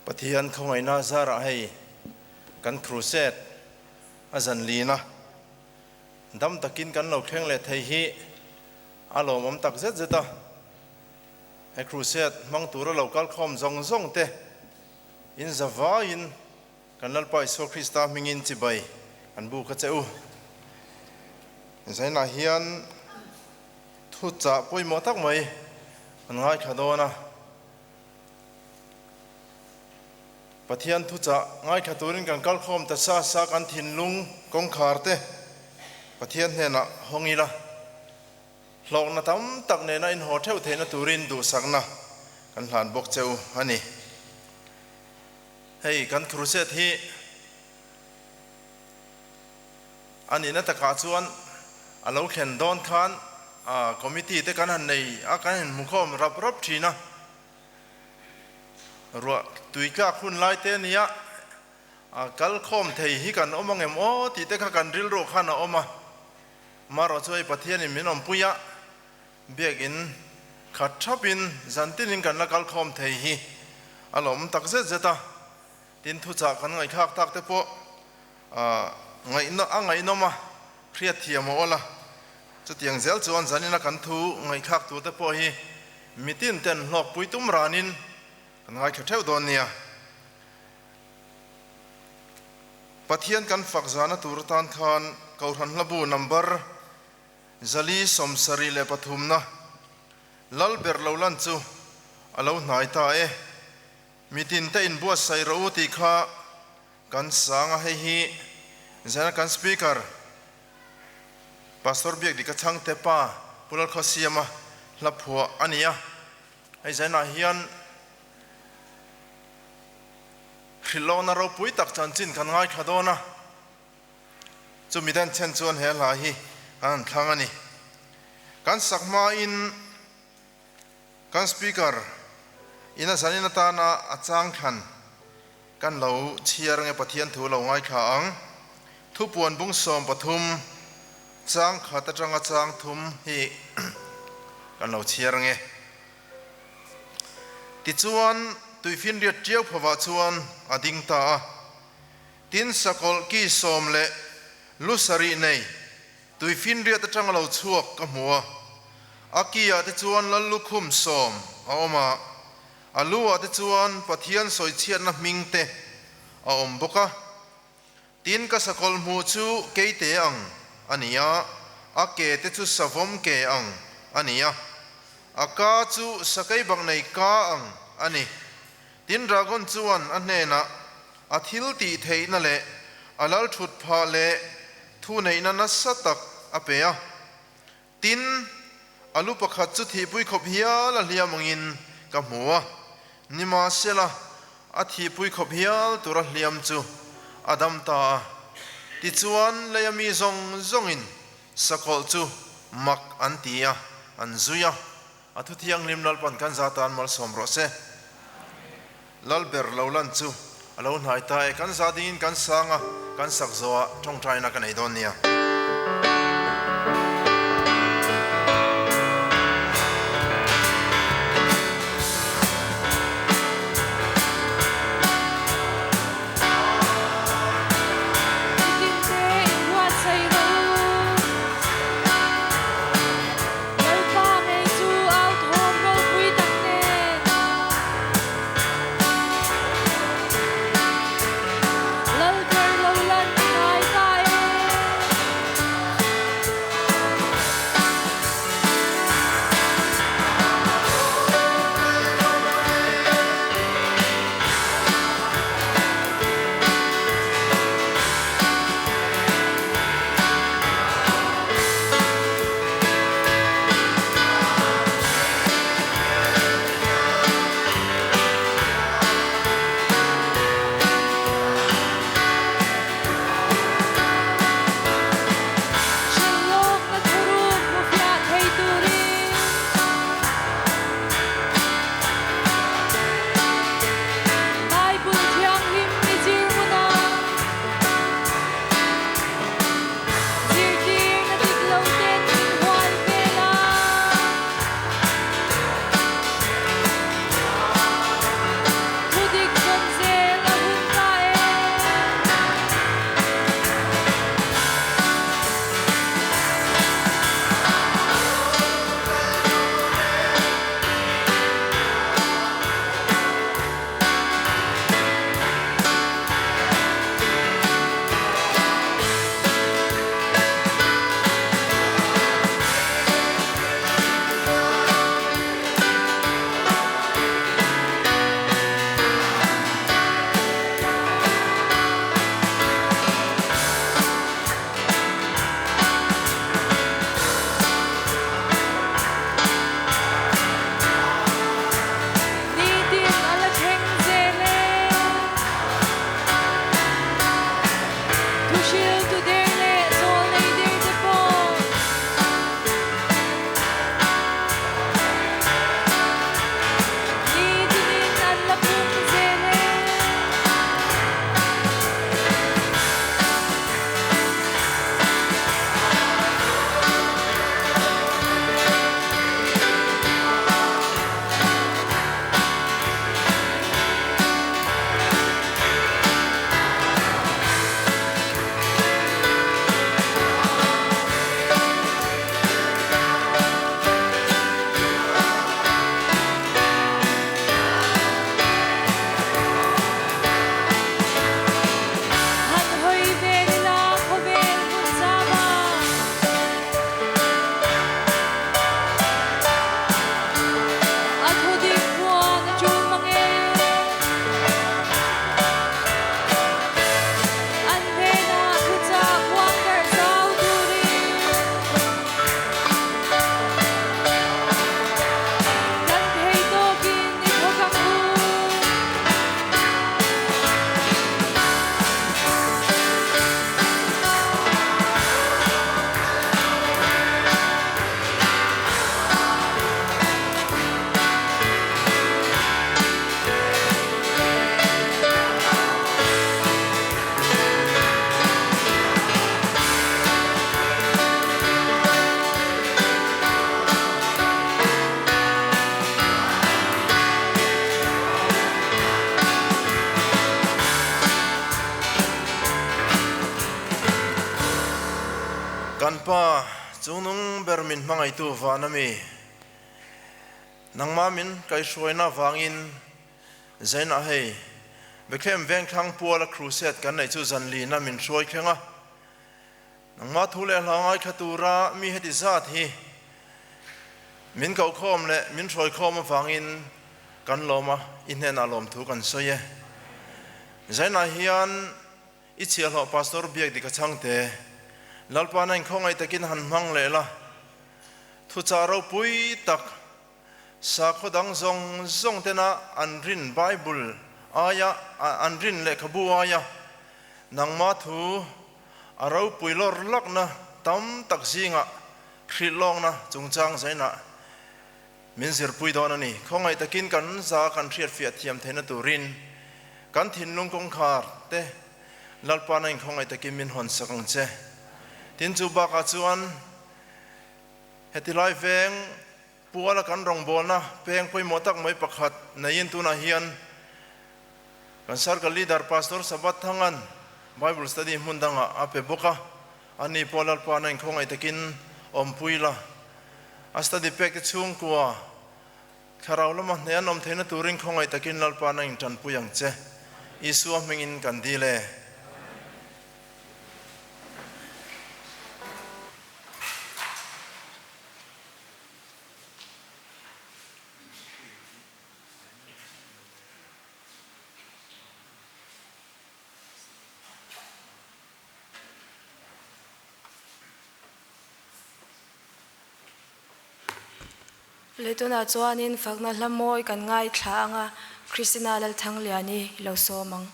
Pathian khawngaihna zarah hei kan crusade a zan lin a, dam takin kan lo thleng leh thei hi a lawmawm tak zet zet a. He crusade hmang tura lo kal khawm zawng zawng te in zavaiin kan Lalpa Isua Krista hmingin chibai an bu ka che u. Zainah hian thuchah pawimawh tak mai an ngaithla dawn a. Pathian thuchah ngaithla turin kan kal khawm ta sa sa kan thinlung kawngkhar te Pathian hnenah hawng ila, hlawkna tam tak nena inhaw theuh theihna turin duhsakna kan hlan bawk che u a ni. Hei kan crusade hi a nihna takah chuan a lo thlen dawn khan committee te kan han nei a, kan han hmukhawm rap rap thin a. Ruah tui tlak hun lai te nia kal khawm thei hi kan awm angem aw tih te kha kan rilru khan a awm a. Marawh chu hei Pathianin min awmpui a, biakin khat thapin zan tinin kan la kal khawm thei hi a lawm tak zet zet a. Tin thuchah kan ngaihthlak tak te pawh ngaihna a ngaihnawm a, hriatthiam a awl a. Chutiang zel chuan zanina kan thu ngaihthlak tur te pawh hi mitin ten hlawkpui tum ranin kan ngaithla theuh dawn nia. Pathian kan fak zana tur atan khan Kohhran Hlabu number 473 na Lal ber lo lan chu a lo hnai ta e. Mitin te inbuatsaih rawh u tih kha kan sang a, hei hi zana kan Speaker Pastor Biakdika Chhangte pa Pu Lalkhawsiama hla phuah a ni a, hei zanah hian hrilhlawkna ropui tak chanchin kan ngaithla dawn a, chumi den chen chuan he hla hi kan han thlang a ni. Kan sak hmain Kan Speaker in a zanin atana a chang thlan kan lo chhiar nge Pathian thu lo ngaithla ang. Thupuan bung 13 chang khat atanga chang thum hi kan lo chhiar nge. Tichuan tuifinriat tiau phovah chuan a ding ta a. Tin sakawlh ki sawm leh lu sarih nei Tuifinriat atanga lo chhuak ka hmu a, a ki ah te chuan lal lukhum sawm a awm a, a lu ah te chuan Pathian sawichhiatna hming te a awm bawk a. Tin ka sakawlh hmuh chu keite ang a ni a, a ke te chu savawm ke ang a ni a, a ka chu sakei bak nei ka ang a ni. Tin dragon chuan a hnenah a thil tih theihna leh a lal thut phah leh thuneihna nasa tak a pe a. Tin, a lu pakhat chu thihpui khawp hial a hliam angin ka hmu a, nimahsela a thihpui khawp hial tura hliam chu a dam ta a. Tichuan, leia mi zawng zawngin sakawlh chu mak an ti a, an zui a. A thu thianghlim Lalpan kan za tan malsawm rawh se. Lalber lo lan chu a lo hnai ta e. Kan za dingin kan sang a, kan sak zawhah tawngtaina ka nei dawn nia. Mitinte inbuatsaih rawh u. Lalpa ngei chu au thawm ropui tak nen. Lalber lo lan i ngai ta e. Pa, chungnung ber min hmangaitu van a mi. Nangmah min kaihhruaina vangin Zainah hei, Bethlehem vengthlang puala crusade kan neih chu zanlina min hruai thleng a. Nangmah thu leh hla ngaithla tura mi heti zat hi min kohkhawm leh min hruaikhawm avangin kan lawm a, i hnenah lawmthu kan sawi e. Zainah hian I chhiahhlawh Pastor biak dik a chhang te. Lalpa na inkhawngaih takin han hmang leh la. Thuchah ropui tak, sakhaw dang zawng zawng tena an rin Bible aia an rin lehkhabu aia nangma thu a ropui lawr lakna tam tak zingah hrilh lawkna chungchang zainah min zirpui dawn a ni. Khawngaih takin kan za kan hriatfiah thiam theihna turin kan thinlung kawngkhar te Lalpa na inkhawngaih takin min hawn sak ang che. Tin chu bakah chuan heti lai veng puala kan rawngbawlna peng pawimawh tak mai pakhat neiin tunah hian kan Circle Leader Pastor Sabbath Thangan Bible Study hmun dangah a pe bawk a, ani pawh Lalpa na inkhawngaih takin awmpui la. A study pek te chhungkua thlarau lama hneh an awm theihna turin khawngaih takin Lalpa na intanpui ang che. Isua hmingin kan dil e. Leh tunah chuanin fakna hla mawi kan ngaithla ang a, Christina Lalthangliani i lo sawm ang.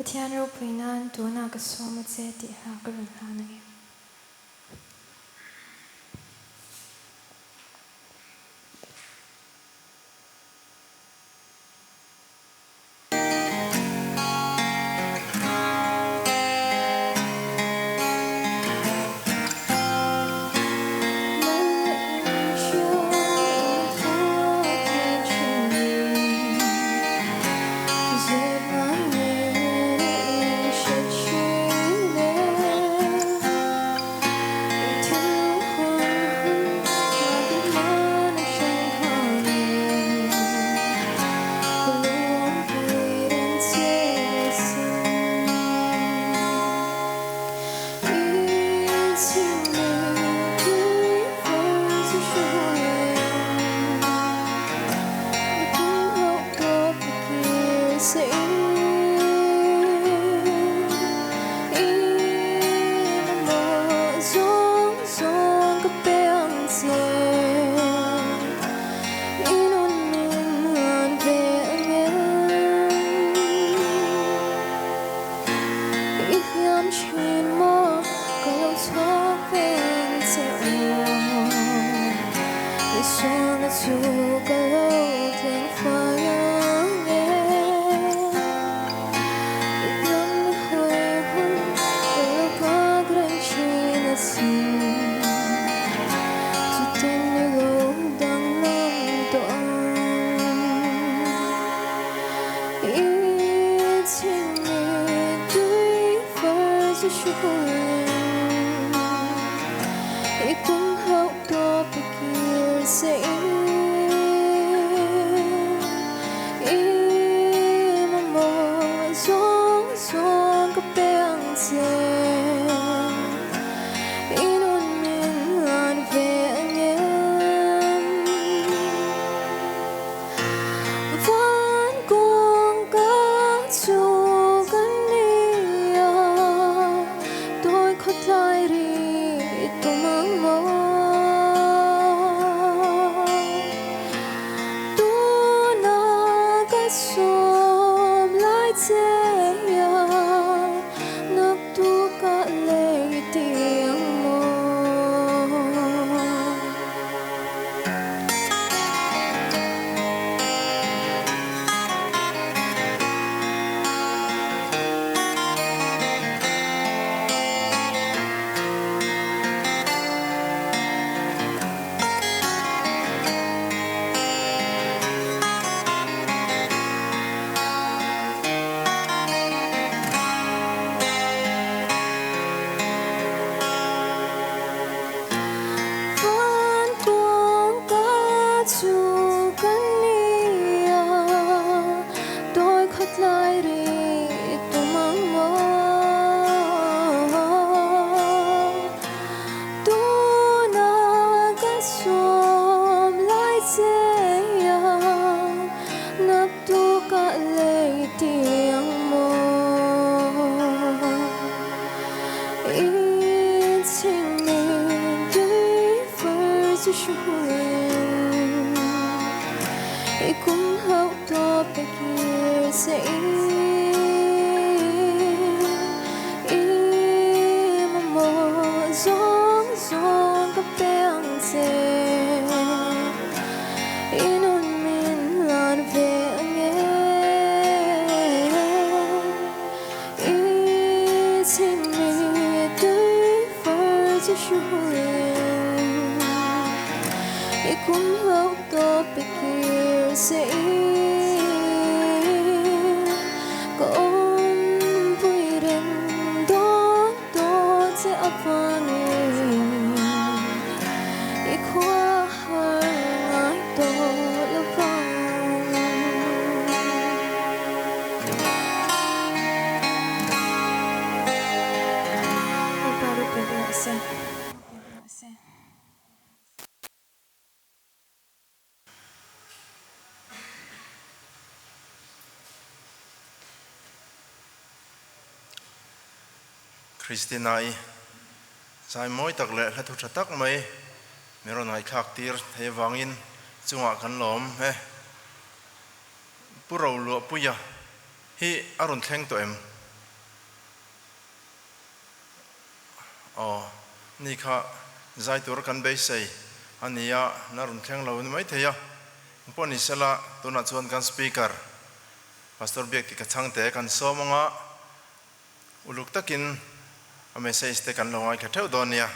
Pathian ropui nan tunah ka sawm a che tih hla ka rawn hlan ang em? Christina-i zai mawi tak leh hla thu tha tak mai min rawn ngaihthlak tir thei avangin chungah kan lawm e. Pu Roluahpuia hi a rawn thleng tawh em? Aw, ni kha zai tur kan beisei a ni a, na rawn thleng lo ni maithei a. Engpawh ni sela, tunah chuan kan Speaker Pastor Biakti ka chhangte kan sawm anga uluk takin a message te kan lo ngaithla theuh dawn nia.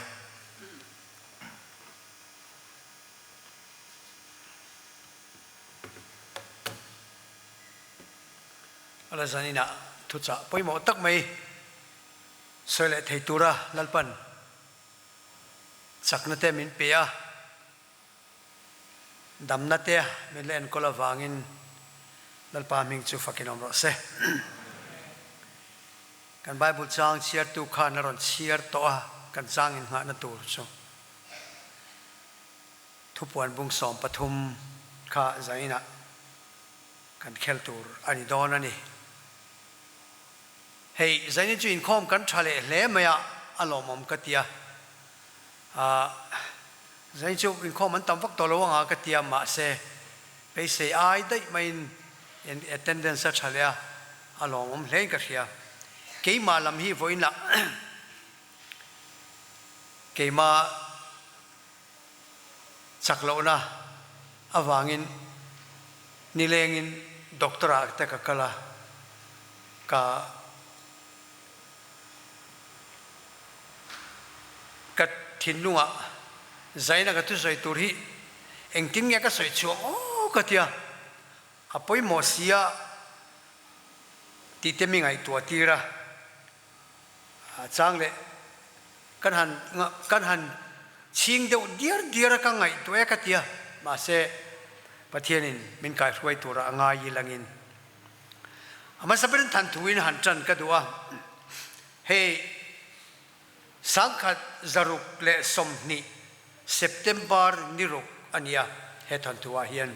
A la zaninah thuchah pawimawh tak mai sawi leh thei tura Lalpan chakna te min pe a, damna te min la enkawl avangin Lalpa hming chu fakin awm rawh se. Kan Bible chang chhiartu khan a rawn chhiar tawh a, kan chang innghahna tur chu. Thupuan bung 13 kha zaninah kan khel tur a ni dawn a ni. Hei, zanin chu inkhawm kan tha leh hle mai a, a lawmawm ka ti a. Ahh, zanin chu inkhawm an tam vak tawh lo anga ka ti a, mahse, beisei ai daih maiin attendance a tha leh a, a lawmawm hlein ka hria. Keimah lam hi vawiinah keimah chak lohna avangin nilengin doctor ah te ka kal a, ka ka thinlungah zaina ka thusawi tur hi engtin nge ka sawi chhuah aw ka tia, a pawimawh sia tih te mi ngaihtuah tir a. Chang leh kan han kan han chhing deuh diar diar a ka ngaihtuah e ka tia, mahse Pathianin min kaihruai tura a ngai ilangin a hmasa berin than thuin han tan ka duh a, hei 1920 September ni ruk a nia he thanthuah hian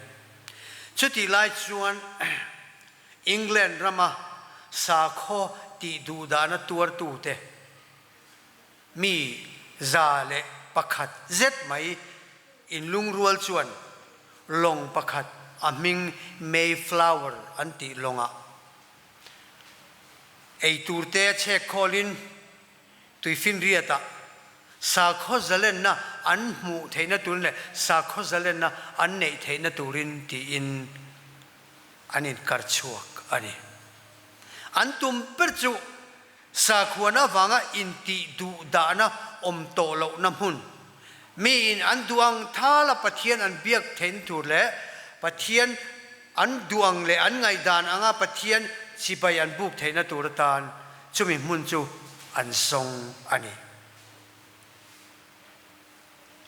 chutih lai chuan England rama sakhaw tih duhdahna tuartute mi 101 zet mai inlungrual chuan lawng pakhat a hming Mayflower an tih lawngah eiturte a chhek khawlin tuifinriatah sakhaw zalenna an hmuh theihna turin leh sakhaw zalenna an neih theihna turin tiin an inkar chhuak a ni. An tum ber chu sakhuana avanga intih duh dahna awm tawh lohna hmun, miin an duh ang thala Pathian an biak theihna tur leh Pathian an duh ang leh an ngaihdan anga Pathian chibai an buk theihna tur atan chumi hmun chu an zawng a ni.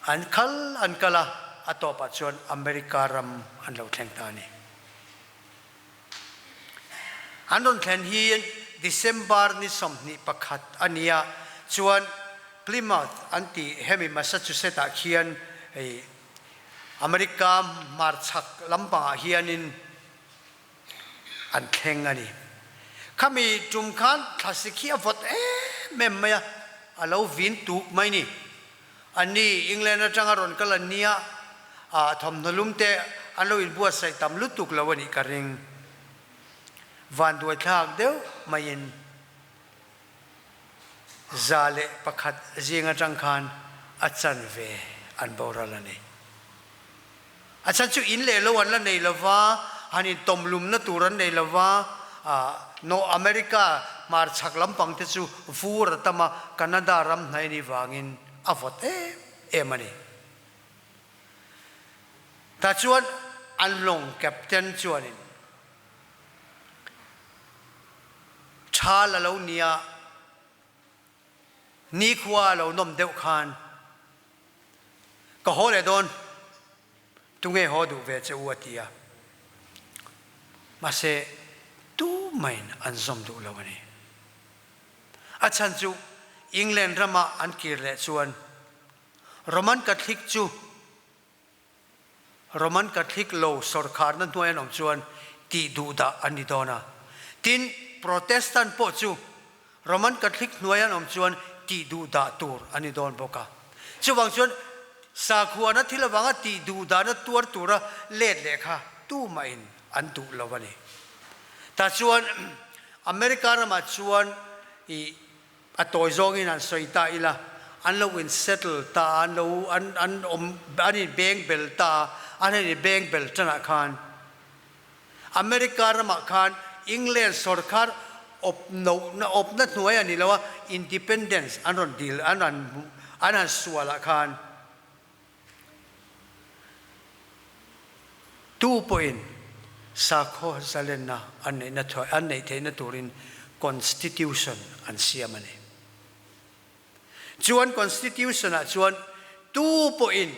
An kal an kal a, a tawpah chuan America ram an lo thleng ta a ni. An rawn thlen hi December ni 21 a ni a, chuan Plymouth an tih hemi Massachusetts ah khian hei America hmarchhak lampangah hianin an thleng a ni. Khami tum khan thlasik hi a vawt em em mai a, a lo vin tuk mai ni. Anni England atanga rawn kal an nia, ah thawmhnaw lum te an lo inbuatsaih tam lutuk lo a nih ka ring. Vanduaithlak deuh maiin 101 zing atang khan a chanve an boral a ni. A chhan chu in leh lo an la nei lo va, han intawmlumna tur an nei lo va, North America hmarchhak lampang te chu vur a tam a, Canada ram hnai ni vangin a vawt em em a ni. Tah chuan an lawng captain chuanin Thal a lo nia, Nikhua a lo nawm deuh khan ka haw leh dawn, tunge haw duh ve che u a ti a. Mahse, tumahin an zawm duh lo a ni. A chhan chu England rama an kir leh chuan Roman Catholic chu Roman Catholic lo sawrkharna hnuai an awm chuan tih duhdah an ni dawn a. Tin, Protestant pawh chu Roman Catholic hnuai an awm chuan tih duh dah tur a ni dawn bawk a. Chuvang chuan sakhuana thil avanga tih duh dahna tuar tura let leh kha tumahin an duh lo a ni. Tah chuan America ramah chuan ih a tawi zawngin an sawi ta ila, an lo in settle ta a, an lo an an awm an in beng bel ta a, an han in beng bel tanah khan America ramah khan England sorkar awp lohna awpna hnuai a ni lo a, independence an rawn dil an han an han sualah khan tu pawhin sakhaw zalenna an neihna thuai an neih theihna turin constitution an siam a ni. Chuan constitution ah chuan tu pawhin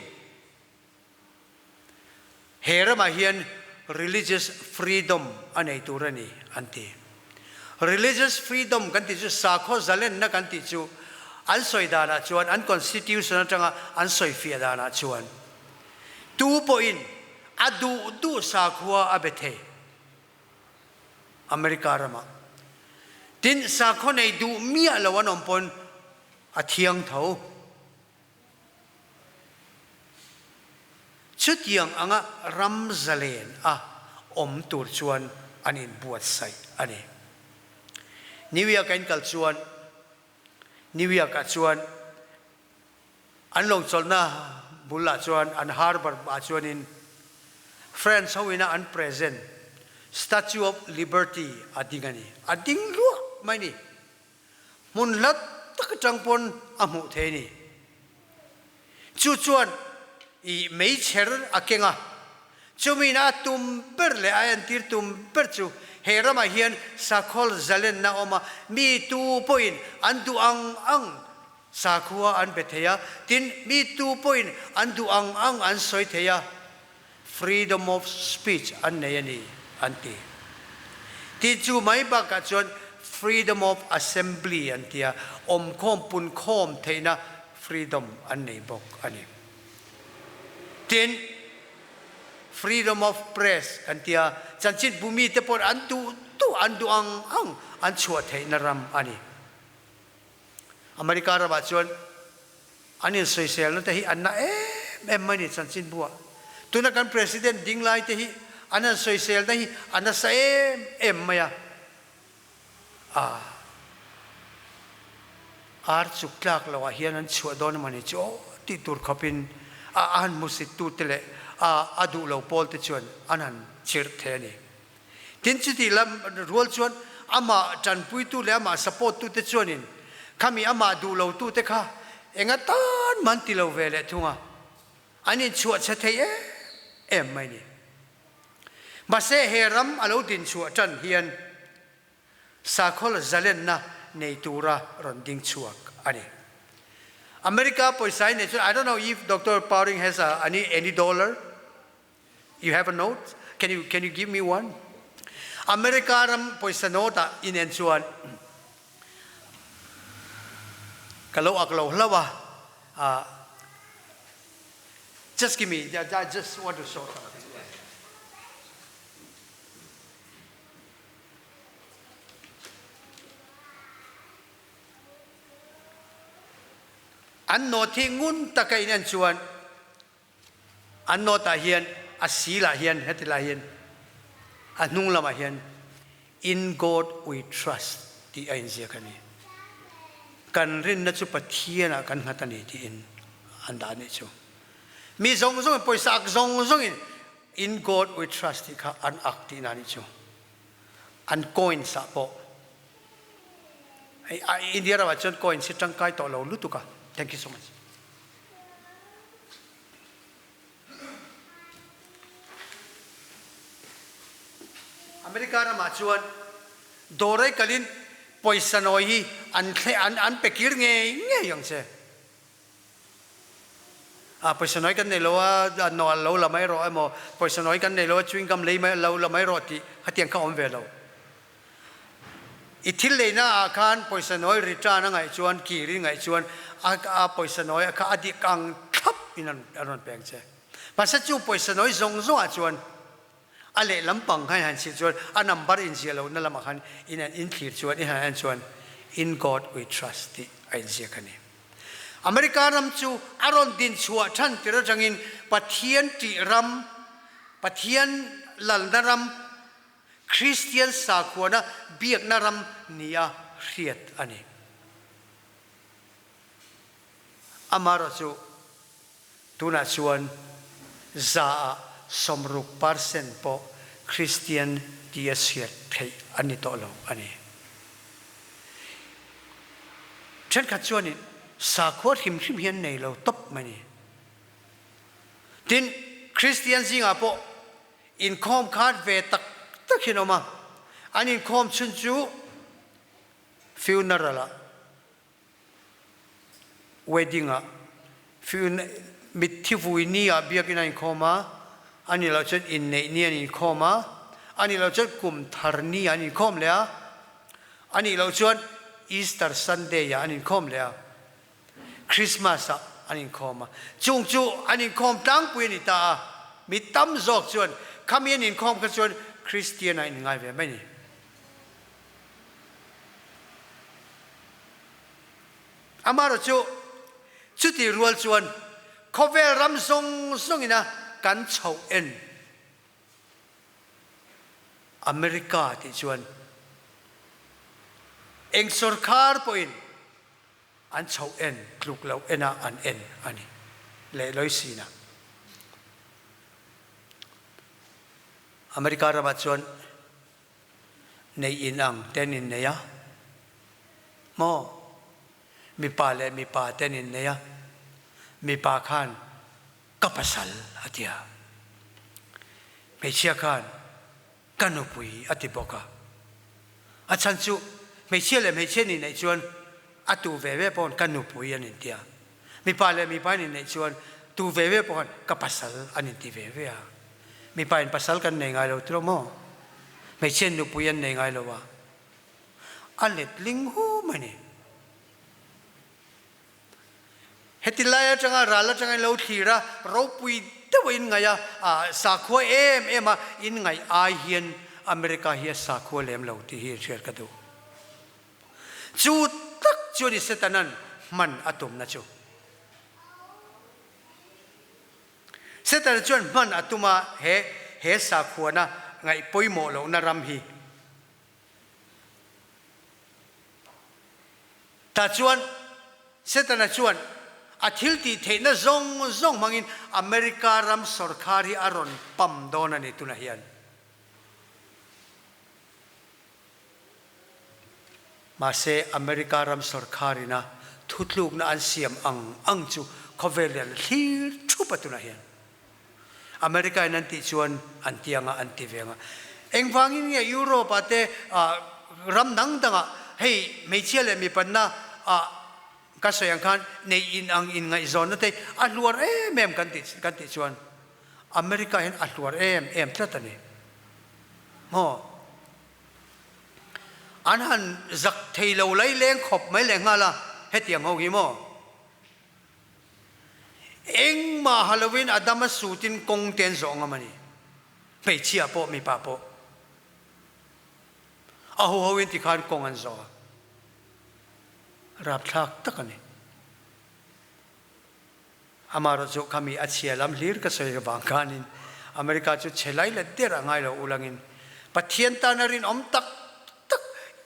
He ramah hian religious freedom a nei tur a ni an ti. Religious freedom kan tih chu sakhaw zalenna kan tih chu an sawi danah chuan an constitution atanga an sawi fiah danah chuan tu pawhin a duh duh sakhua a be thei America ramah. Tin, sakhaw nei duh miah lo an awm pawn a thiang tho. Chutiang anga ram zalen a awm tur chuan an inbuatsaih a ni. New York a inkal chuan New York ah chuan an lo chawlhna bul ah chuan an harbour ah chuanin France ho ina an present Statue of Liberty a ding a ni. A ding luah mai ni. Hmun hlat tak atang pawn a hmuh thei a ni. Chu chuan i meichher a keng a, chumi na a tum ber leh a entir tum ber chu he ramah hian sakhaw zalenna a awm a, mi tu pawhin an duh ang ang sakhua an be thei a, tin mi tu pawhin an duh ang ang an sawi thei a, freedom of speech an nei a ni an ti. Tin chu mai bakah chuan freedom of assembly an ti a, awmkhawm punkhawm theihna freedom an nei bawk a ni. Tin, freedom of press kan ti a, chanchinbu mite pawh an duh duh an duh ang ang an chhuah theihna ram a ni. America ramah chuan An insawiselna te hi an na em em mai ni chanchinbu ah. Tuna kan President ding lai te hi an han sawiselna hi a nasa em em mai a. Aa. Ar chuk tlak lo ah hian an chhuah dawn emaw ni chu aw tih tur khawp in a a han hmusit tu te leh a a duh lo pawl te chuan an han chirh thei a ni. Tin chuti lam rual chuan amah tanpuitu leh amah support tute chuanin khami amah duh lo tute kha enga tan man ti lo ve leh thung a, an inchhuah chhe thei em em mai ni. Mahse he ram a lo dinchhuah tan hian sakhaw zalenna nei tura rawn ding chhuak a ni. America pawisa i nei chuan I don't know if Doctor Powering has a any any dollar. You have a note? Can you, can you give me one? America ram pawisa note ah in en chuan ka lo ak lo hlau a. Uh, just give me, I just want to show something. An note hi ngun taka in en chuan An note ah hian a sil ah hian heti lai hian a hnung lamah hian In God we trust tih a inziak a ni. Kan rinna chu Pathian ah kan nghat a ni tiin an dah a nih chu. Mi zawng zawng in pawisa ak zawng zawng in In God we trust tih kha an ak tihna a nih chu. An coins ah pawh India ramah chuan coins hi tangkai tawh lo lutuk a. Thank you so much. America ramah chuan dawrai kalin pawisa nawi hi an thle an an pe kir ngei ngei ang che. A pawisa nawi kan nei lo a no lo la mai rawh emaw pawisa nawi kan nei lo a chewing gum lei mai lo la mai rawh tih hetiang kha awm ve lo. I thil leina ah khan pawisa nawi return a ngaih chuan kir in ngaih chuan a a pawisa nawi kha a dik ang thlap in an rawn peng che. Mahse chu pawisa nawi zawng zawng ah chuan a lehlam pang khan han chhilh chuan a number in ziah lohna lamah khan in han in thlir chuan in han en chuan In God We Trust tih a inziak a ni. America ram chu a rawn din chhuah than tir atangin Pathian tih ram, Pathian lalna ram, Kristian sakhuana biakna ram nia hriat a ni. Amaherawhchu tunah chuan 60% pawh Kristian tia hriat theih a ni tawh lo a ni. Thenkhat chuanin sakhua hrim hrim hi an nei lo tawp mai a ni. Tin, Kristian zingah pawh inkhawm khat ve tak tak hi an awm a, an inkhawm chhun chu funeral ah, Wedding ah mitthi vui ni ah biakinn a inkhawm a, a nih loh chuan inneih ni an inkhawm a, a nih loh chuan kum thar ni ah an inkhawm leh a, a nih loh chuan Easter Sunday ah an inkhawm leh a, Christmas ah an inkhawm a. Chung chu an inkhawm tlangpui a ni ta a, mi tam zawk chuan khami an inkhawm kha chuan Christian ah in ngai ve mai a ni. Amaherawhchu, chuti rual chuan khawvel ram zawng zawngin a kan chhoh en America tih chuan eng sawrkhar pawhin an chhoh en tluk loh enah an en a ni leh lawi sina. America ramah chuan Neih in ang ten in nei a maw? Mipa leh mipa ten in nei a, mipa khan ka pasal a ti a, hmeichhia khan ka nupui a ti bawk a. A chhan chu hmeichhia leh hmeichhia nih neih chuan a tu ve ve pawh ka nupui an inti a, mipa leh mipa in inneih chuan tu ve ve pawh khan ka pasal an inti ve ve a. Mipa in pasal kan nei ngai lo tilo maw? Hmeichhia in nupui an nei ngai lo a, a letling hum a ni. Heti lai atanga ral atanga in lo thlir a, ropui deuh a in ngaih a, a sakhua em em a in ngaih ai hian America hi a sakhua lem lo tih hi in hriat ka duh. Chu tak chu a ni Setanan hman a tumna chu. Setana chuan hman a tum a, he he sakhuana ngaih pawimawh lohna ram hi. Tah chuan Setana chuan a thil tih theihna zawng zawng hmangin America ram sawrkhar hi a rawn pam dawn a ni tunah hian. Mahse, America ram sawrkharin a thutlukna an siam ang ang chu khawvel lian thlir thup a tunah hian. America in an tih chuan an ti anga an ti ve anga. Engvangin nge Europe ah te ram dang dangah hei hmeichhia leh mipanna ah ka sawi ang khan neih in ang inngaihzawnna te a hluar em em kan tih kan tih chuan America hian a hluar em em tlat a ni. Maw? An han zak thei lo lai leng khawp mai leh nghal a, hetiang ho hi maw? Engmah ha lovin a dam a sutin kawng te an zawh ngam a ni. Hmeichhia pawh mipa pawh. A ho ho in tikhan kawng an zawh a. Rapthlak tak a ni. Amaherawhchu khami a chhia lam hlir ka sawi avang khanin America chu chhe lai let der a ngai lo ulangin Pathian tana rinawm tak tak,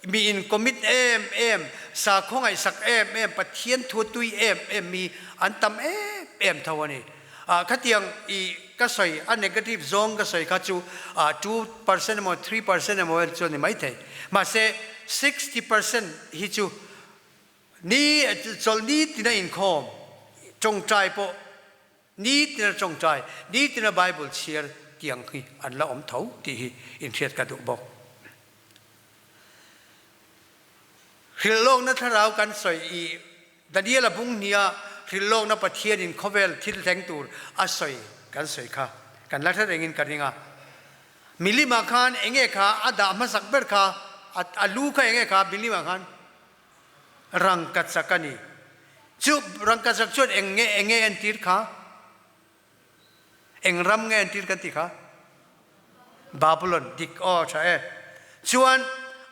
mi in commit em em, sakhaw ngaihsak em em, Pathian thu tui em em mi an tam em em tho a ni. Ah khatiang i ka sawi a negative zawng ka sawi kha chu 2% emaw 3% emaw chuan ni maithei. Mahse 60% hi chu Ni chawlh nitin a inkhawm, tawngtai pawh nitin a tawngtai, nitin a Bible chhiar tiang hi an la awm tho tih hi inhriat ka duh bawk. Hrilhlawkna thlarau kan sawi i Daniel-a bung hnia hrilhlawkna Pathianin khawvel thil thleng tur a sawi kan sawi kha kan la hre rengin ka ring a. Milimah khan enge kha a dah hmasak ber kha a lu kha enge kha milimah khan Rangkachak a ni. Chu rangkachak chuan eng nge eng nge entir kha? Eng ram nge entir kan tih kha? Babylon dik aw tha e. Chuan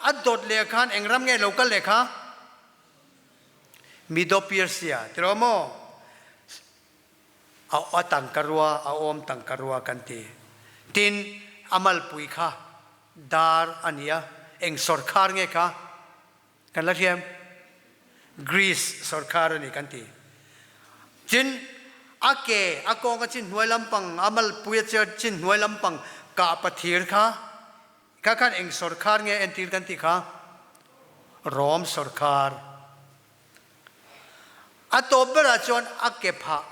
a dawt leh khan eng ram nge lo kal leh kha? Medo-Persia tiraw maw? A a tangkarua a awm tangkarua kan ti. Tin, a malpui kha dar a ni a, eng sawrkhar nge kha kan la hriam? Greece sawrkhar a ni kan ti. Tin, a ke a kawng a chin hnuai lampang, a malpui a chin hnuai lampang kah pathir kha kha khan eng sawrkhar nge entir kan tih kha? Rom sawrkhar. A tawp berah chuan a ke phah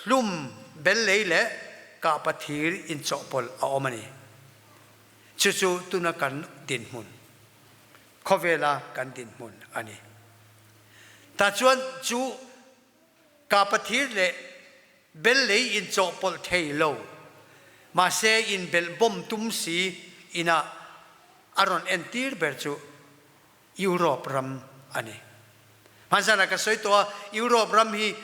hlum bellei leh kahpa thir inchawhpawlh a awm a ni. Chu chu tuna kan dinhmun, khawvela kan dinhmun a ni. Tah chuan chu kahpa thir leh bellei inchawhpawlh thei lo, mahse inbelhbawm tum si inah a rawn entir ber chu Europe ram a ni. Hmanzana ka sawi tawh a, Europe ram hi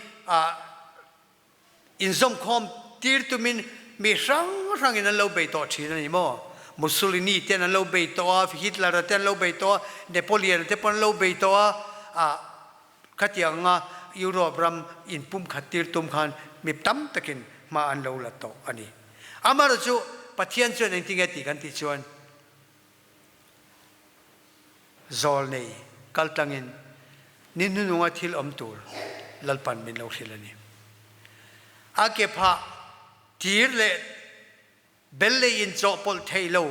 inzawmkhawm tir tumin mi hrang hrangin an lo bei tawh thin a ni maw? Mussolini ten an lo bei tawh a, Hitler-a te an lo bei tawh a, Napoleon-a te pawh an lo bei tawh a, ah khatianga Europe ram inpumkhat tir tum khan mi tam takin hma an lo la tawh a ni. Amaherawhchu Pathian chuan engtinge tih kan tih chuan, Zawl nei kal tlangin ni hnununga thil awm tur Lalpan min lo hrilh a ni. A ke phah tir leh bel lei in chawhpawlh thei lo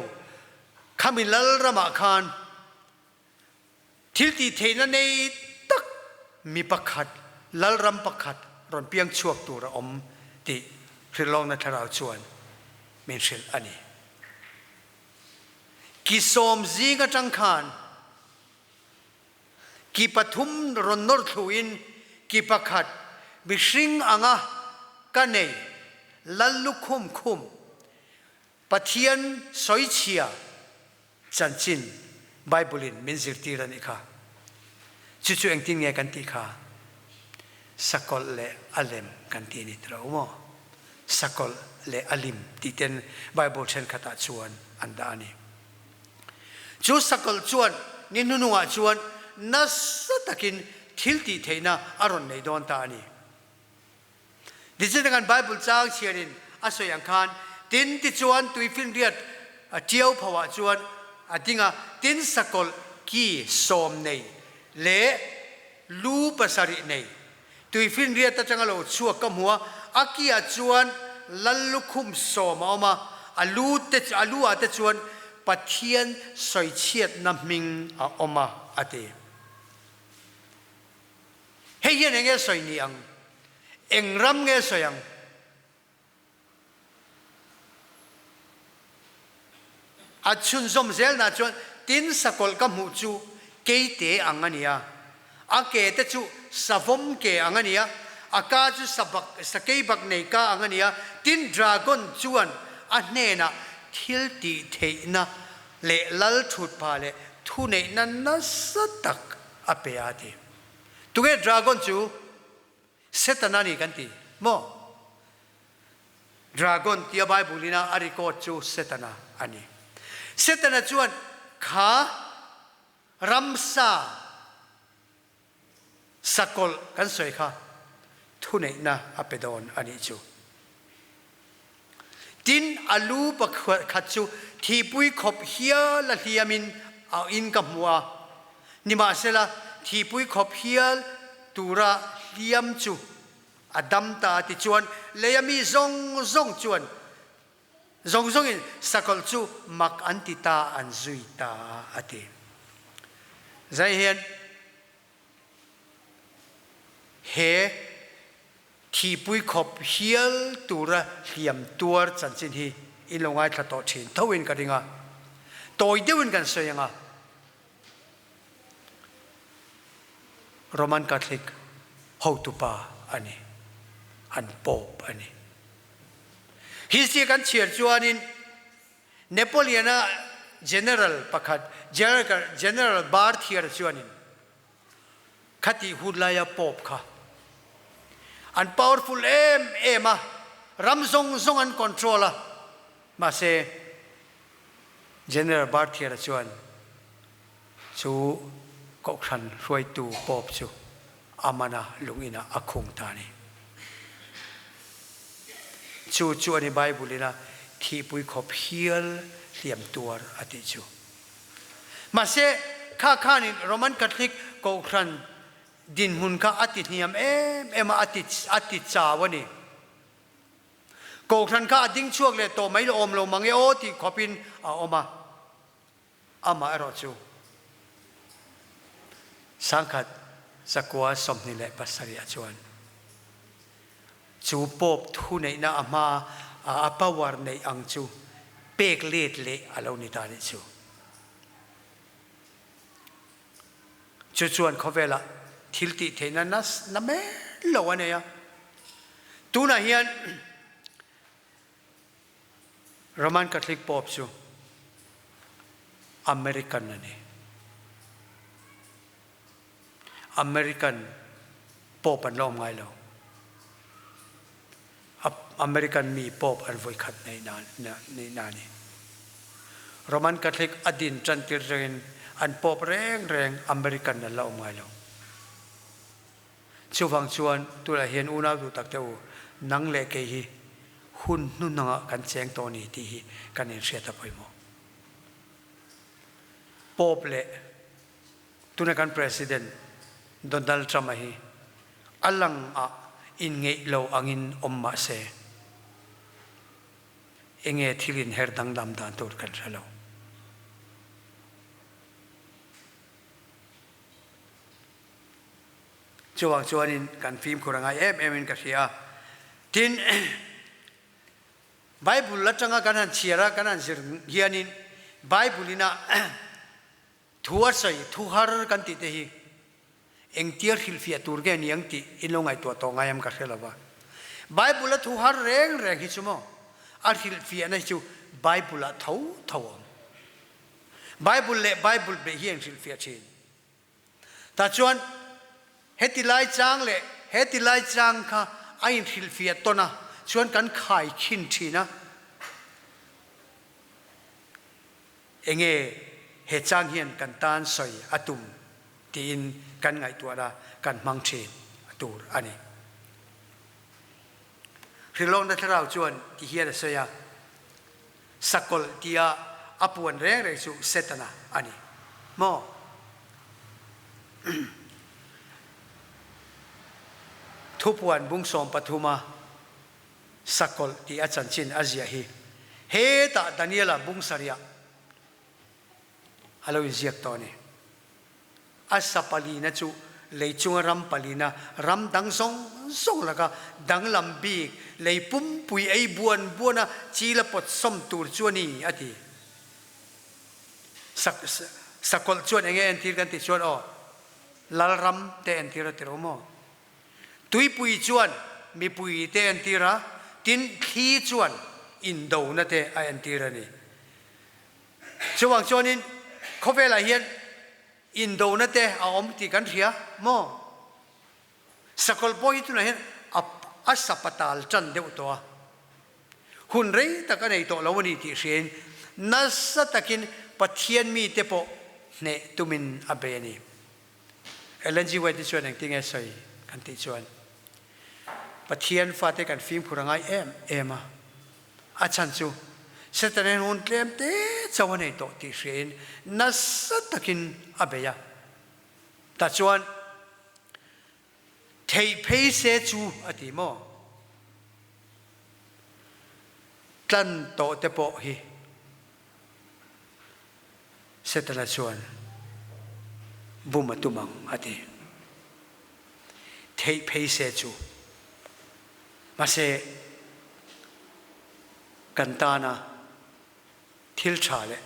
khami Lalram ah khan thil tih theihna nei tak mi pakhat Lalram pakhat rawn piang chhuak tur a awm tih hrilhlawkna thlarau chuan min hrilh a ni. Ki sawm zing atang khan ki pathum rawn nawr thluin ki pakhat mihring anga ka nei lal lukhum khum Pathian sawichhia chanchin Bible in min zirtir a nih kha. Chu chu engtin nge kan tih kha? Sakawlh leh a lem kan ti a ni tiraw maw? Sakawlh leh a lim tih ten Bible thenkhatah chuan an dah a ni. Chu sakawlh chuan ni hnunungah chuan nasa takin thil tih theihna a rawn nei dawn ta a ni. Tichuan kan Bible chang chhiarin a sawi ang khan, Tin tichuan tuifinriat tiau phoah chuan a ding a, tin sakawlh ki sawm nei leh lu pasarih nei Tuifinriat atanga lo chhuak ka hmu a, a kiah chuan lal lukhum sawm a awm a, a lu te a lu ah te chuan Pathian sawichhiatna hming a awm a, a ti. Hei hian eng nge sawi ni ang? Eng ram nge sawi ang? A chhunzawm zelna chuan, Tin, sakawlh ka hmuh chu keite ang a ni a, a ke te chu savawm ke ang a ni a, a ka chu sabak, sakeibak nei ka ang a ni a, tin, dragon chuan a hnenah thil tih theihna leh lal thutpha leh thuneihna nasa tak a pe a, a ti. Tunge dragon chu? Setana ni kan ti maw? Dragon tia Bible ina a record chu Setana a ni. Setana chuan kha ramsa sakawlh kan sawi kha thuneihna a pe dawn a nih chu. Tin, a lu pakhat chu thipui khawp hial a hliamin a in ka hmu a, nimahsela thipui khawp hial tura hliam chu a dam ta a ti chuan leia mi zawng zawng chuan zawng zawngin sakawlh chu mak an ti ta an zui ta a ti. Zai hian he Thihpui khawp hial tura hliam tuar chanchin hi in lo ngaithla tawh thin tho in ka ring a, tawi deuhin kan sawi ang a, Roman Catholic hotupa a ni, an Pope a ni. History kan chhiar chuanin Napoleon-a General pakhat General Barthier chuanin Khatih hun laia Pope kha an powerful em em a, ram zawng zawng an control a, mahse General Barthier-a chuan chu kohhran hruaitu Pope chu A man a, lung inah a khung ta a ni. Chu chu a ni Bible in a thihpui khawp hial hliam tuar a tih chu. Mahse, kha khanin Roman Catholic Kohhran dinhmun kha a ti hniam em em a, a ti a ti chau a ni. Kohhran kha a ding chhuak leh tawh mai awm lo mang e aw tih khawpin a awm a. Amaherawh chu sangkhat zakua 27 ah chuan chu Pope thuneihna a hma a a power neih ang chu pek let leh a lo ni ta nih chu. Chu chuan khawvelah thil tih theihna na men lo a nei a. Tunah hian Roman Catholic Pope chu American a ni. American Pope an la awm ngai lo. American mi Pope an voikhat neih na a ni. Roman Catholic a din ṭan tir rengin an Pope rengreng American an la awm ngai lo. Chuvang chuan tunah hian unau duh tak te u, nang leh kei hi hun hnuhnawngah kan cheng tawh a ni tih hi kan inhriat a pawimawh. Pope leh tuna kan President Donald Trump-a hi a langah inngeih lo angin awm mah se, enge thil inher danglam dan tur kan hre lo. Chuvang chuanin kan fimkhur a ngai em em in ka hria a. Tin, Bible atanga kan han chhiar a, kan han zir hianin Bible ina thu a sawi, thu har kan tih te hi engtia hrilhfiah tur nge ni ang tih in lo ngaihtuah tawh ngai em ka hre lo va. Bible a thu har reng reng hi chu maw a hrilhfiahna hi chu Bible ah tho tho a awm. Bible leh Bible beih hi a inhrilhfiah thin. Tah chuan heti lai chang leh heti lai chang kha a inhrilhfiah tawn a, chuan kan khaikhin thin a. Enge he chang hian kan tan sawi a tum tiin kan ngaihtuahna kan hmang thin tur a ni. Hrilhlawkna thlarau chuan ti hian a sawi a. Sakawlh tia a puan reng reng chu Setana a ni maw? Thupuan bung 13 a sakawlh tih a chanchin a ziah hi hetah Daniela bung sarih ah a lo inziak tawh a ni. A sa palina chu lei chunga ram palina ram dang zawng zawng laka danglam bik lei pumpui ei buan buana chil a pawt sawm tur chu a ni, a ti. Sakawlh chuan enge entir kan tih chuan aw, Lalram te entir a ti lo maw? Tuipui chuan mipui te entir a, tin thli chuan indona te a entir a ni. Chuvang chuanin khawvelah hian indona te a awm tih kan hria maw? Sakawlh pawh hi tunah hian a a sapatal tan deuh tawh a, hun rei tak a nei tawh lo a ni tih hriain nasa takin Pathian mite pawh hneh tumin a bei a ni. Ellen G. White chuan engtin nge sawi kan tih chuan Pathian fate kan fimkhur a ngai em em a, A chhan chu Satan hian hun tlem te chauh a nei tawh tih hriain nasa takin a bei a. Tah chuan theih phei se chu a ti maw? Tlan tawh te pawh hi Setana chuan bum a tum ang a ti. Theih phei se chu. Mahse, kan tana thil tha leh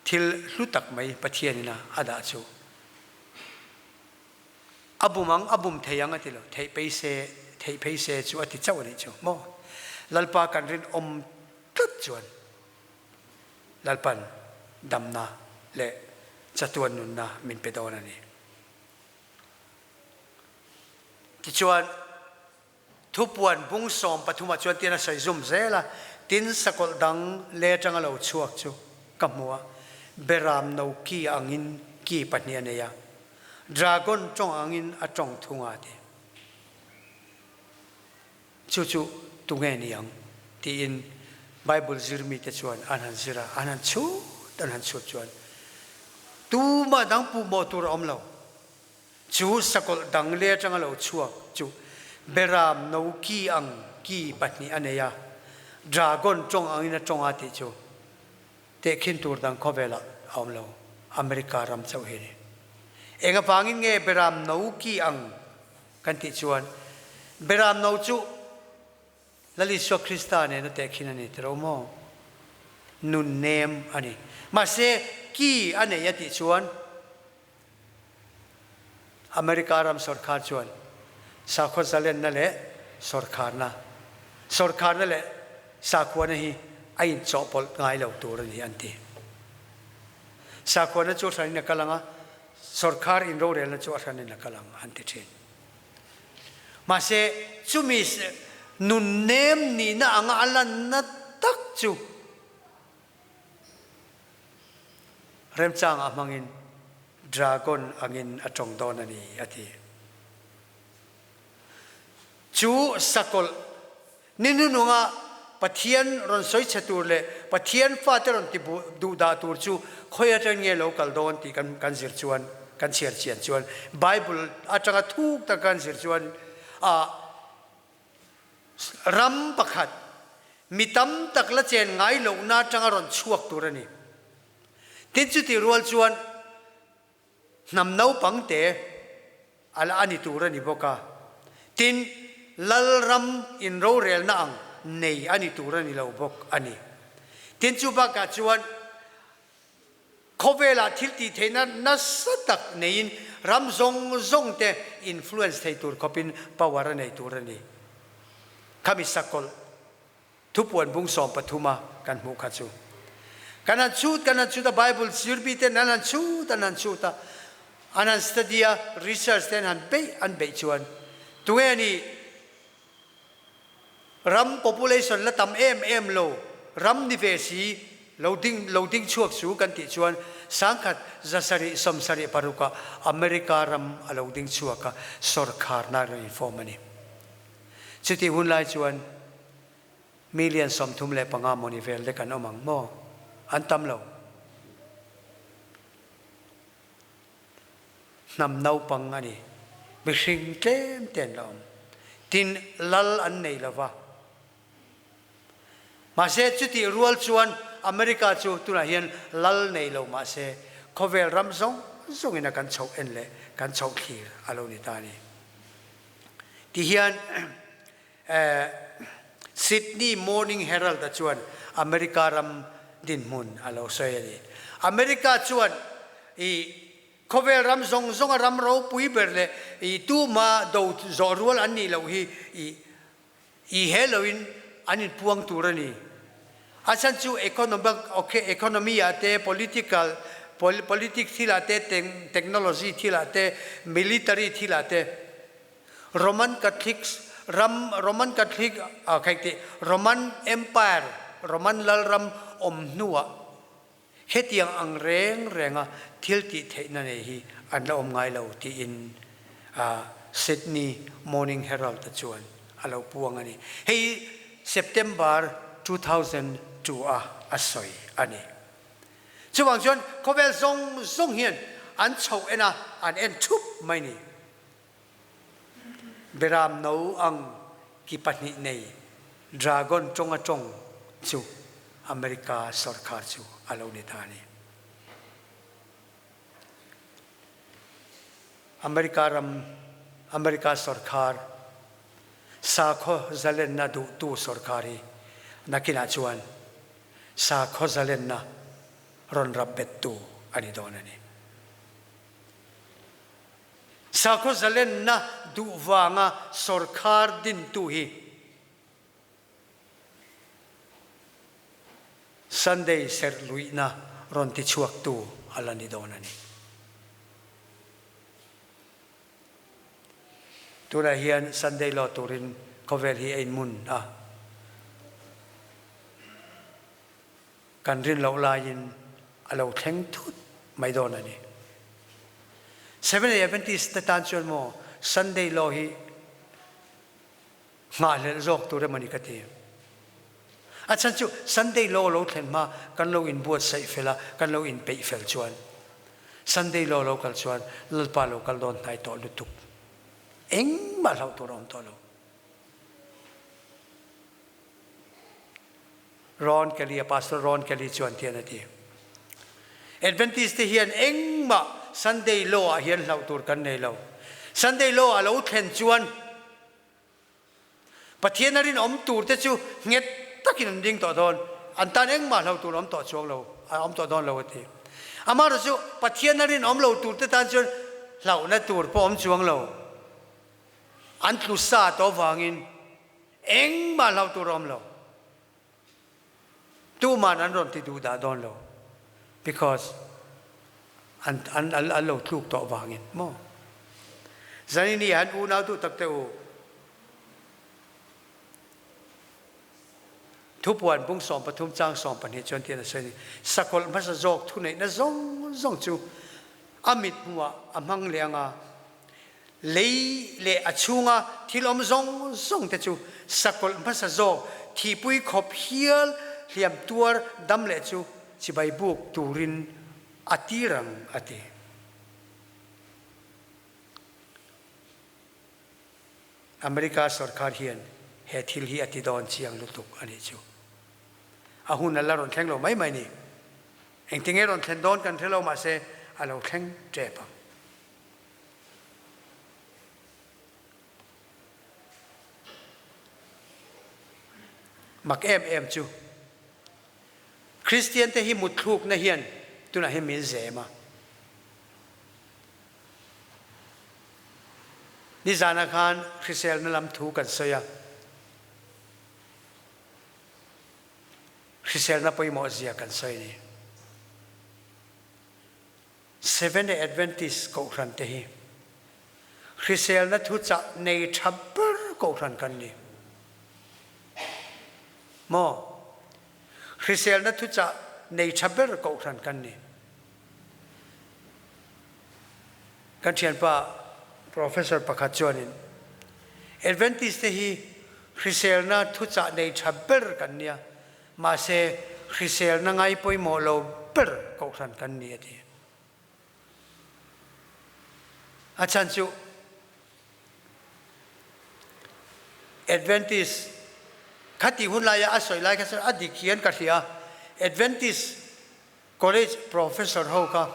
thil hlu tak mai Pathianin a a dah chu a bum ang, a bum thei ang a ti lo. Theih phei se, theih phei se chu a ti chauh a nih chu maw? Lalpa kan rinawm tlat chuan Lalpan damna leh chatuan nunna min pe dawn a ni. Tichuan, thupuan bung 13 ah chuan tin a sawi zum zel a, Tin, sakawlh dang le atanga lo chhuak chu ka hmu a, beram no ki angin ki pahnih a nei a. Dragon tawng angin a tawng thung a ti. Chu chu tunge ni ang? tiin Bible zirmite chuan an han zir a, an han chhut an han chhut chuan tumah dang puhmawh tur a awm lo. Chu sakawlh dang le atanga lo chhuak chu beram no ki ang ki pahnih a nei a, dragon tawng angin a tawng a tih chu tehkhin tur dang khawvelah a awm lo, America ram chauh hi a ni. Eng avangin nge beram no ki ang kan tih chuan beram no chu Lal Isua Krista nena tehkhin a ni tiro maw? Nun nem a ni. Mahse ki a nei a tih chuan America ram sawrkhar chuan sakhaw zalenna leh sawrkharna, sawrkharna leh sakhuana hi a inchawhpawlh ngai lo tur a ni an ti. Sakhuana chu a hranin a kal ang a, sawrkhar inrorelna chu a hranin a kal ang an ti thin. Mahse chumi nun nem nihna anga a lanna tak chu Remchangah hmangin dragon angin a tawng dawn a ni, a ti. Chu sakawlh ni hnununga Pathian rawn sawi chhe tur leh Pathian fate rawn ti duhdah tur chu khawi atangin nge lo kal dawn tih kan kan zir chuan, kan chhiar chian chuan, Bible atanga thuk taka kan zir chuan ah Ram pakhat, mi tam tak la chen ngai lohna atanga rawn chhuak tur a ni. Tin chutih rual chuan hnam naupang te a la a ni tur a ni bawk a. Tin, Lalram inrorelna ang nei a ni tur a ni lo bawk a ni. Tin chu bakah chuan Khawvelah thil tih theihna nasa tak neiin ram zawng zawng te influence thei tur khawpin power a nei tur a ni. Khami sakawlh thupuan bung 13 a kan hmuh kha chu. Kan han chhut kan han chhut a Bible zirmi ten an han chhut an han chhut a, an han study a, research te an han beih an beih chuan tunge ni Ram population la tam em em lo, ram ni ve si, lo ding lo ding chhuak su kan tih chuan 1776 ah America ram a lo ding chhuak a, sawrkharna rawn inform a ni. Chutih hun lai chuan million 35 mawni vel te kan awm ang maw? An tam lo. Hnam naupang a ni. Mihring tlem te an la awm. Tin, lal an nei lo va. Mahse, chutih rual chuan America chu tunah hian lal nei lo mahse, khawvel ram zawng zawngin a kan chhoh en leh kan chhoh thlir a lo ni ta a ni. Tihian Sydney Morning Herald-a chuan America ram dinhmun a lo sawi a ni. America chuan i khawvel ram zawng zawnga ram ropui ber leh i tuma do zawh rual an nih loh hi i i he loin an inpuang tur a ni. A chhan chu economy ah te, political politic thilah te, technology thilah te, military thilah te, Roman Catholics ram Roman Catholic ah khaih tih Roman Empire Roman lalram awm hnuah hetiang ang reng renga thil tih theihna nei hi an la awm ngai lo tiin Sydney Morning Herald a chuan a lo puang a ni. Hei September 2002 a a sawi a ni. Chuvang chuan khawvel zawng zawng hian an chhoh en a, an en thup mai ni. Beram no ang ki pahnih nei dragon tawng a tawng chu America sorkar chu a lo ni ta a ni. America ram America sorkar sakhaw zalenna duhtu sorkar hi nakinah chuan sakhaw zalenna rawn rap bettu a ni dawn a ni. Sakhaw zalenna duh vanga sawrkhar dintu hi Sunday serh luihna rawn tichhuaktu a la ni dawn a ni. Tunah hian Sunday law turin khawvel hi a inmun a. Kan rin loh laiin a lo thleng thut mai dawn a ni. Seventh-day Adventist te tan chuan maw Sunday law hi nghahhlelh zawk tur emaw ni ka ti. A chhan chu Sunday law lo thlen hma kan lo inbuatsaih fel a, kan lo inpeih fel chuan Sunday law lo kal chuan Lalpa lo kal dawn hnai tawh lutuk. Engmah hlauh tur a awm tawh lo. Ron Kelly a Pastor Ron Kelly chuan tian a ti. Adventist te hian engmah Sunday law ah hian hlauh tur kan nei lo. Sunday law a lo thlen chuan Pathian a rinawm tur te chu nghet takin an ding tawh dawn. An tan engmah hlauh tur a awm tawh chuang lo, a awm tawh dawn lo a ti. Amaherawhchu chu Pathian a rinawm lo tur te tan chuan hlauhna tur pawh awm chuang lo. An tlu sa tawh avangin Engmah hlauh tur a awm lo. Tuman an rawn ti duh dah dawn lo because an an an lo tluk tawh vangin maw. Zanini han unau duh tak teh u. Thupuan bung 13 chang 12 chuan tian a sawi ni. Sakawlh hmasa zawk thuneihna zawng zawng chu a mit hmuhah a hmang leh anga Lei leh a chhunga thil awm zawng zawng te chu sakawlh hmasa zawk thihpui khawp hial hliam tuar dam leh chu chibai buk turin a tir ang a ti. America sorkar hian he thil hi a ti dawn chiang lutuk a nih chu. A hun a la rawn thleng lo mai mai ni. Engtinge rawn thlen dawn kan hre lo mahse a lo thleng tep ang. Mak em em chu Kristian te hi mutthlukna hian tunah hian min zem a. Nizanah khan hriselna lam thu kan sawi a. Hriselna pawimawh zia kan sawi a ni. Seventh-day Adventist kohhran te hi hriselna thuchah nei tha ber kohhran kan ni. Maw? Hriselna thuchah nei tha ber kohhran kan ni. Kan thianpa Professor pakhat chuanin Adventist te hi hriselna thuchah nei tha ber kan nia, Mahse, hriselna ngai pawimawh lo ber kohhran kan ni a ti. A chhan chu Adventist khati hun laia a sawi lai kha chuan a dik hian ka hria. Adventist College Professor ho kha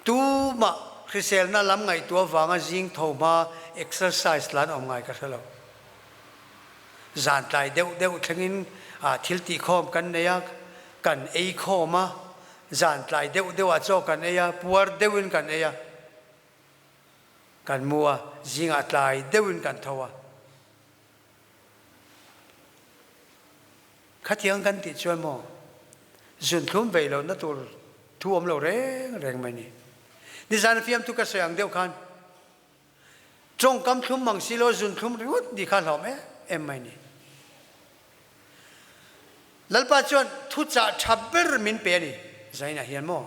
Tumah hriselna lam ngaihtuah vanga zing tho hma exercise lan awm ngai ka hre lo. Zan tlai deuh deuh thlengin thil tihkhawm kan nei a, kan ei khawm a, zan tlai deuh deuhah chaw kan ei a, puar deuhin kan ei a, kan mu a, zingah tlai deuhin kan tho a. Khatiang kan tih chuan maw zunthlum vei lohna tur thu awm lo reng reng mai ni. Nizan fiamthu ka sawi ang deuh khan tawngkam thlum mang si lo zunthlum ringawt ni kha hlawm em em mai ni. Lalpa chuan thuchah tha ber min pe a ni Zainah hian maw.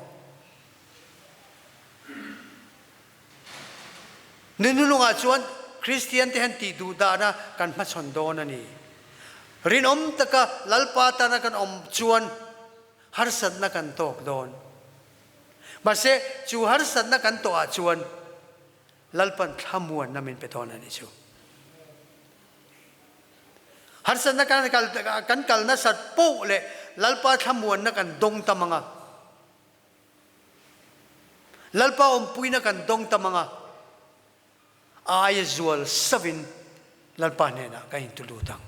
Nunulungah chuan Kristiante hian tih duh dahna kan hmachhawn dawn a ni. Rinawm taka Lalpa tana kan awm chuan harsatna kan tawk dawn. Mahse, chu harsatna kan tawhah chuan Lalpan thlamuanna min pe dawn a ni chu. Harsatna kan kal kan kal nasat poh leh Lalpa thlamuanna kan dawng tam ang a. Lalpa awmpuina kan dawng tam anga aia zual savin Lalpa hnenah kan intu lut ang.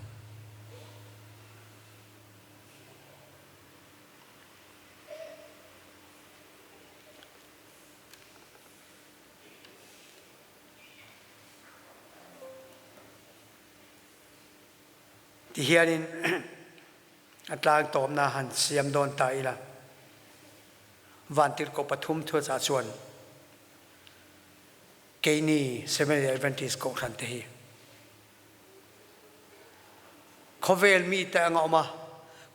Ti hianin A tlang tawpna han siam dawn ta ila, Vantirhkoh pathum thuachah chuan keini Seventh-day Adventist kohhran te hi khawvel mite anga awm a,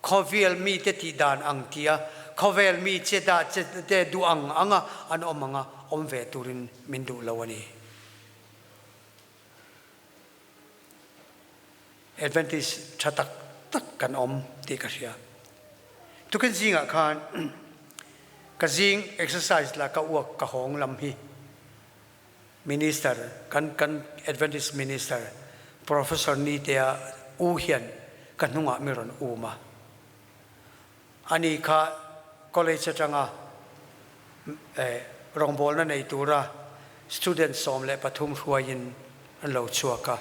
khawvel mite tih dan ang tia khawvel mi che dah che te duh ang anga an awm anga awm ve turin min duh lo a ni. Adventist tha tak tak kan awm tih ka hria. Tukin zingah khan ka zing exercise la ka uak ka hawng lam hi Minister kan kan Adventist Minister Professor Nitea u hian ka hnungah mi rawn um a. Ani kha college atanga rawngbawlna nei tura student 13 hruaiin an lo chhuak a,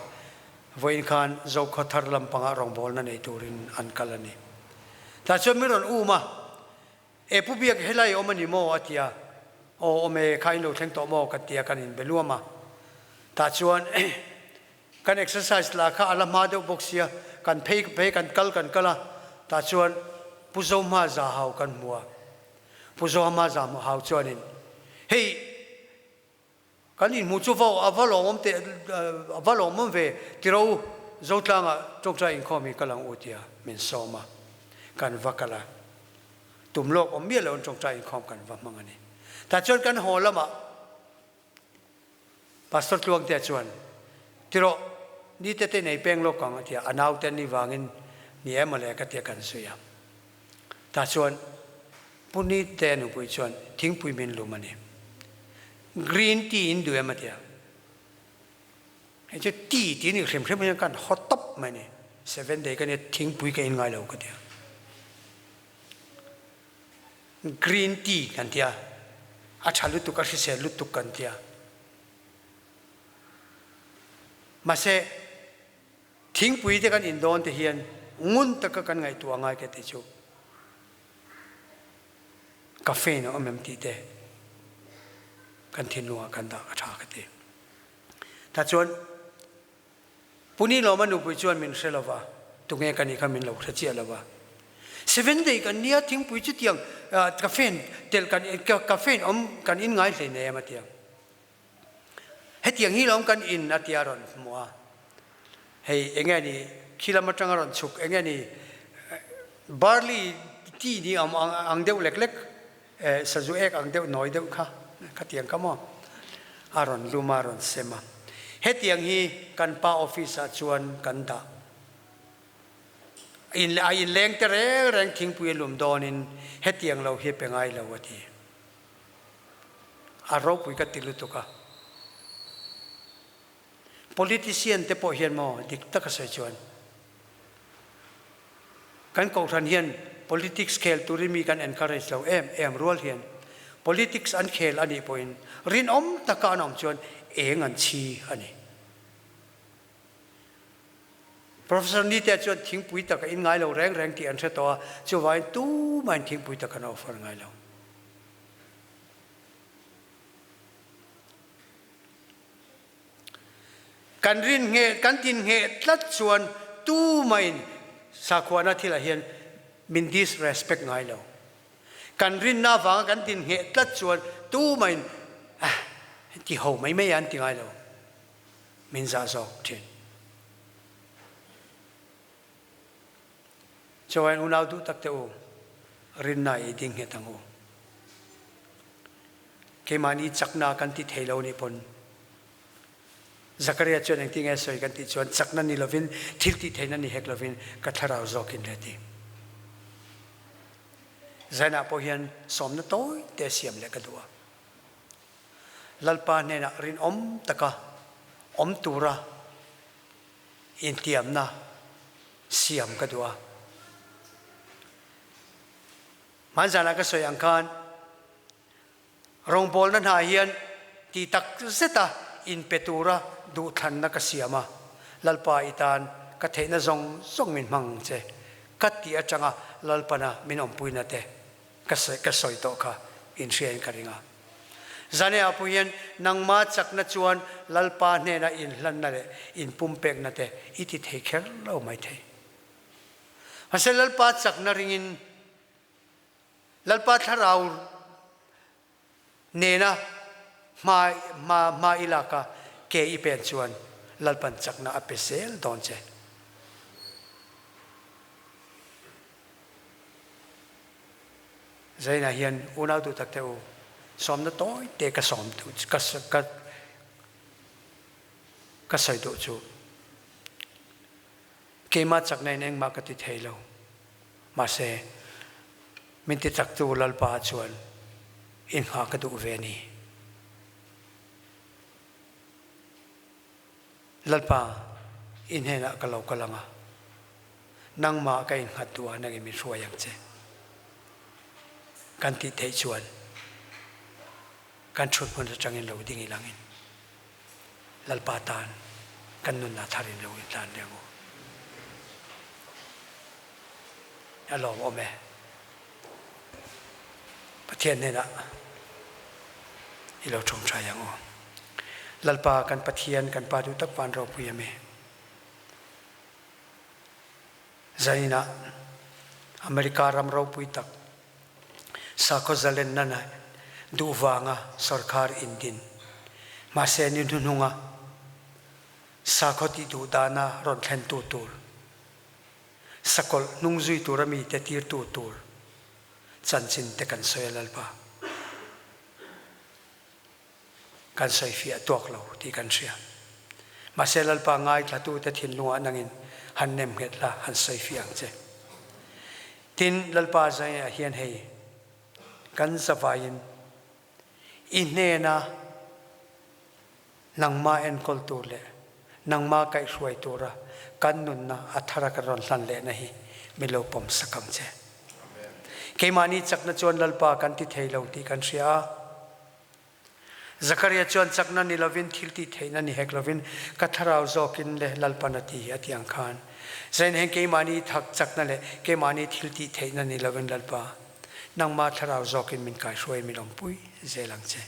vawiin khan Zokhua thar lampangah rawngbawlna nei turin an kal a ni. Tah chuan mi rawn um a, E Pu Biak helai awm a ni maw? a ti a, Aw awm e, kha in lo thleng tawh maw? ka ti a, kan inbe luam a. Tah chuan Kan exercise lah kha a la hma deuh bawk sia, kan phei phei kan kal kan kal a, tah chuan Pu Zohma za hau kan hmu a. Pu Zohma za hmu hau chuanin, Hei, kan inhmuh chu va a va lawmawm teh, a va lawmawm ve, tiro Zotlangah tawngtai inkhawm hi ka lang u tia min sawm a, kan va kal a. Tum lawk awm miah loin tawngtai inkhawm kan va hmang a ni. Tah chuan kan haw lamah, Pastor Tluangtea chuan, Ti rawh, ni te te nei peng lawk ang a ti a, a naute an nih vangin ni em mawle ka ti a kan sawi a. Tah chuan Pu Nite nupui chuan thingpui min lum a ni. Green tea in duh em a ti a. Hei chu tea tih ni hrim hrim hian kan haw tawp mai a ni. Seven day ka nia thingpui ka in ngai lo ka ti a. Green tea kan ti a, a tha lutuk, a hrisel lutuk kan ti a. Mahse, thingpui te kan in dawn te hian ngun taka kan ngaihtuah ngai ka ti chu caffeine a awm em tih te kan thinlungah kan dah a tha ka ti. Tah chuan Pu Nilawma nupui chuan min hre lova, tunge ka nih kha min lo hre chiah lova. Seven day kan nia thingpui chutiang caffeine tel kan caffeine awm kan in ngai hlei nei em a tia. Hetiang hi lawm kan in a tia rawn hmu a. Hei enge ni khi lam atanga rawn chhuk enge ni barley tea ni awm ang deuh lek lek Sazu ek ang deuh nawi deuh kha khatiang kha maw a rawn lum a, a rawn sem a. Hetiang hi kan pa office ah chuan kan dah. In a inleng te reng reng thingpui a lum dawnin hetiang lo hi pe ngai lo a ti. A ropui ka ti lutuk a. Politician te pawh hian maw dik taka sawi chuan kan kohhran hian politics khel turin mi kan encourage lo em em rual hian politics an khel a nih pawhin rinawm taka an awm chuan eng an chhi a ni. Professor Nite chuan thingpui tak a in ngai lo reng reng tih an hre tawh a, chuvangin tumahin thingpui tak an offer ngai lo. Kan rin ngheh, kan tin ngheh tlat chuan tumahin sakhuana thilah hian min disrespect ngai lo. Kan rinna avanga kan tin ngheh tlat chuan tumahin ah ti ho mai mai an ti ngai lo. Min zah zawk thin. Chuan unau duh tak te u, rinna i ding nghet ang u. Keimahni chakna kan ti thei lo nih pawn Zakaria chuan engtin nge sawi kan tih chuan chakna ni lovin thil tih theihna ni hek lovin ka thlarau zawkin le ti. Zainah pawh hian sawmna tawi te siam leh ka duh a. Lalpa hnenah rinawm taka awm tura intiamna siam ka duh a. Hmanzanah ka sawi ang khan rawngbawlna hna hian ti tak zeta inpe tura duhthlanna ka siam a, Lalpa i tan ka theihna zawng zawng min hmang ang che ka tih atanga Lalpana min awmpuina te ka ka sawi tawh kha inhriain ka ring a. Zaneah pawh hian nangma chakna chuan Lalpa hnena inhlanna leh inpumpekna te i ti thei kher lo mai thei. Mahse Lalpa chakna ringin Lalpa thlarau nena hma hma hma i lak a ke i pen chuan Lalpan chakna a pe zel dawn che. Zainah hian unau duh tak te u. Sawmna tawi te ka sawm duh ka ka ka sawi duh chu keimah chakna in engmah ka ti thei lo. Mahse min ti chaktu Lalpa chuan in nghah ka duh ve a ni. Lalpa, i hnenah ka lo kal ang a, nangmah ka innghat duh a, nangin min hruai ang che. Kan tih theih chuan kan thut hmun atangin lo ding ilangin Lalpa tan kan nunna tharin lo inhlan leh ang u. A lawmawm e. Pathian hnenah i lo ṭawngṭai ang u. Lalpa kan Pathian kan Pa duh tak van ropui a mi. Zanin ah America ram ropui tak sakhaw zalenna na duh vanga sorkar in din mahse ni hnuhnung ah sakhaw tih duh dana rawn thlentu tur sakawlh hnungzui tura mite tirtu tur chanchin te kan sawi a Lalpa. Kan sawifiah tuak lo tih kan hria. Mahse Lalpa ngaithlatute thinlungah nangin han nem nghet la, han sawifiah ang che. Tin, Lalpa zaiah hian hei kan zavaiin i hnena nangmah enkawl tur leh nangmah kaihhruai tura kan nunna a thara kan rawn hlan lehna hi min lo pawm sak ang che. Keimahni chakna chuan Lalpa kan ti thei lo tih kan hria a. Zakaria chuan chakna ni lovin thil tih theihna ni hek lovin ka thlarau zawkin le Lalpan a ti hi a ti ang khan zain heng keimahni thak chakna leh keimahni thil tih theihna ni lovin Lalpa nangmah thlarau zawkin min kaihruai min awmpui zel ang che.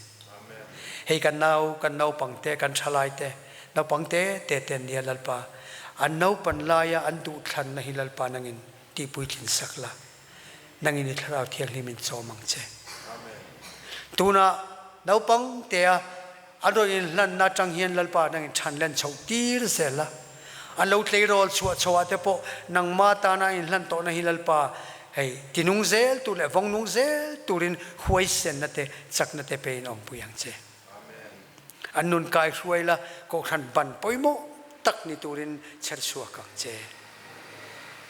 Hei kan nau, kan naupangte, kan thalaite, naupangte te te an nia Lalpa. An naupan laia an duhthlanna hi Lalpa nangin tihpuitlin sak la, nangin i Thlarau Thianghlim in chawm ang che. Tunah naupangtea an rawn inhlanna atang hian Lalpa nangin thanlen chhoh tir zel la, an lo tleirawl chhuah chhoh ah te pawh nangma tana an inhlan tawhna hi Lalpa hei tinung zel tur leh vawng nung zel turin huaisenna te chakna te pe in awmpui ang che. An nun kai hruai la, Kohhran ban pawimawh tak ni turin chher chhuak ang che.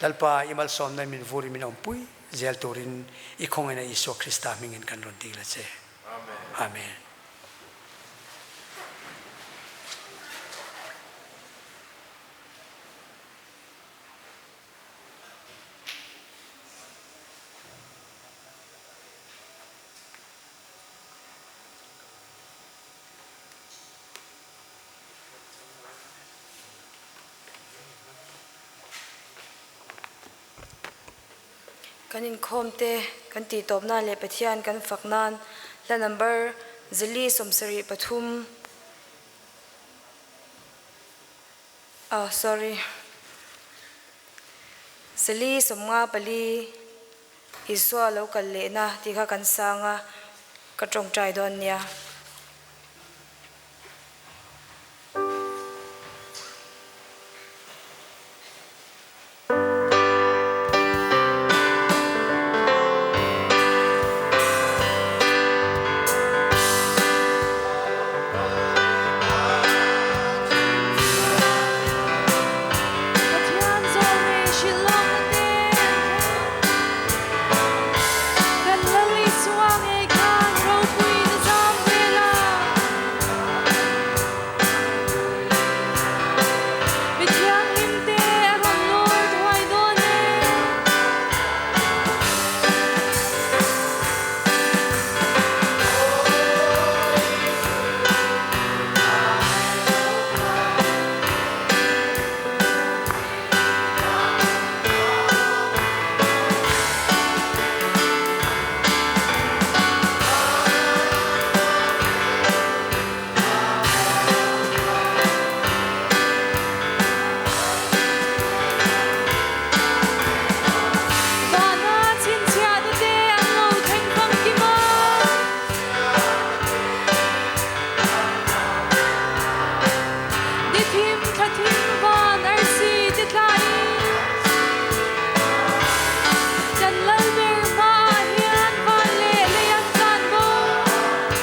Lalpa, i malsawmna in min vur in min awmpui zel turin i khawngaihna Isua Krista hmingin kan rawn dil a che. Amen. Kan inkhawm te kan tih tawp nan leh Pathian kan fak nan hla number zali 73 oh sorry 454. Isua lo kal lehna tih kha kan sang a, ka tawngtai dawn nia. Pathian zawlnei hrilh lawkna te an thleng. Kan Lal Isua ngei khan ropui na zam vel a. Mi thianghlim te a rawn lawr thuai dawn e. Vana chhinchhiahna te an lo thleng famkim a. Ni thim thla thim van arsi te tlaiin Kan lal ber hmaah hian van leh lei an tlan bawk.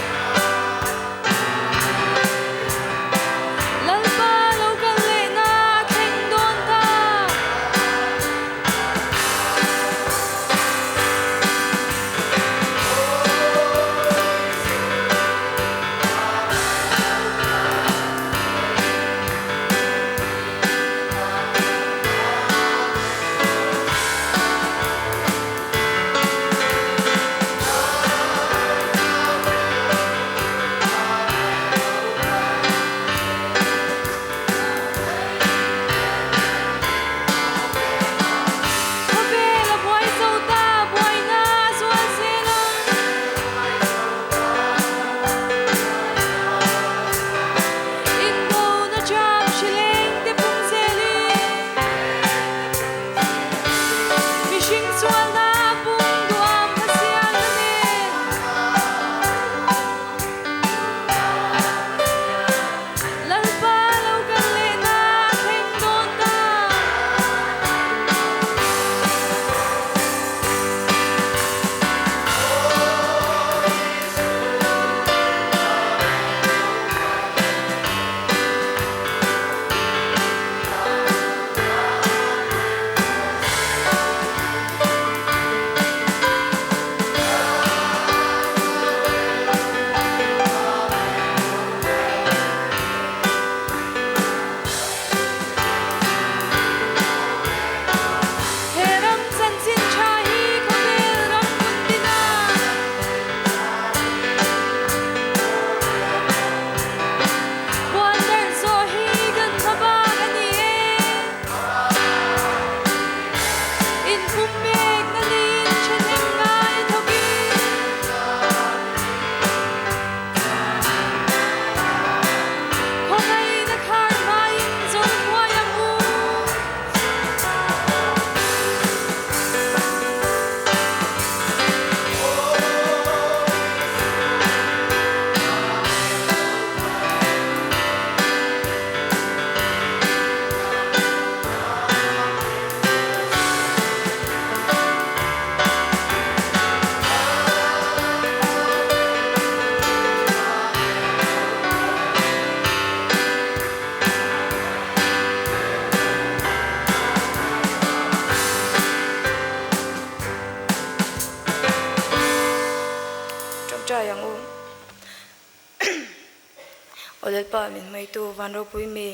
Lalpa min hmeitu van ropui mi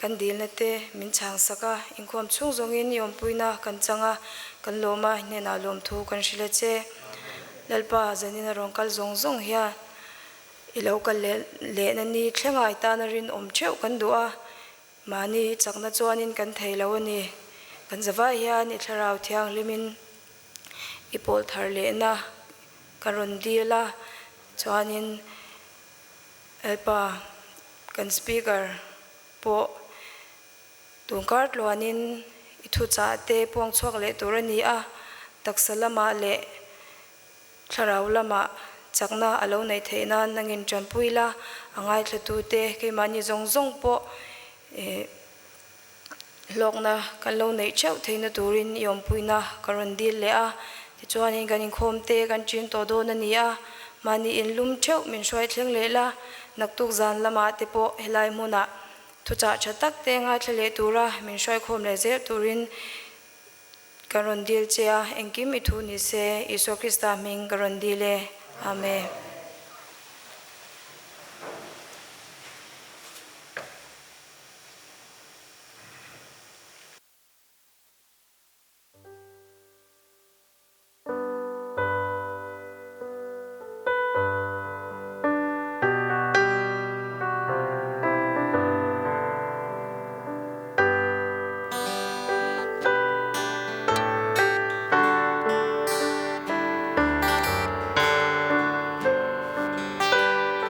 kan dilna te min chhang sak a, inkhawm chhung zawngin i awmpuina kan chang a, kan lawm a, hnenah lawmthu kan hrilh a che. Lalpa zanin a rawn kal zawng zawng hian i lo kal leh lehna ni thlenga i tana rinawm theuh kan duh a, mahni chakna chuanin kan thei lo a ni. Kan zavai hian i thlarau thianghlimin i pawl thar lehna kan rawn dil a, chuanin Lalpa, kan Speaker pawh tunkar tluanin i thuchah te puang chhuak leh tur a ni a, taksa lamah leh thlarau lamah chakna a lo neih theih nan nangin tanpui la, a ngaithlatute keimahni zawng zawng pawh hlawkna kan lo neih theuh theihna turin i awmpuina ka rawn dil leh a, tichuanin kan inkhawm te kan ṭin tawh dawn a ni a, mahni inlum theuh min hruai thleng leh la, naktuk zan lamah te pawh helai hmunah thuchah ṭha tak te ngaithla leh tura min hruaikhawm leh zel turin ka rawn dil che a, engkim i thu ni se, Isua Krista hming ka rawn dil e. Amen.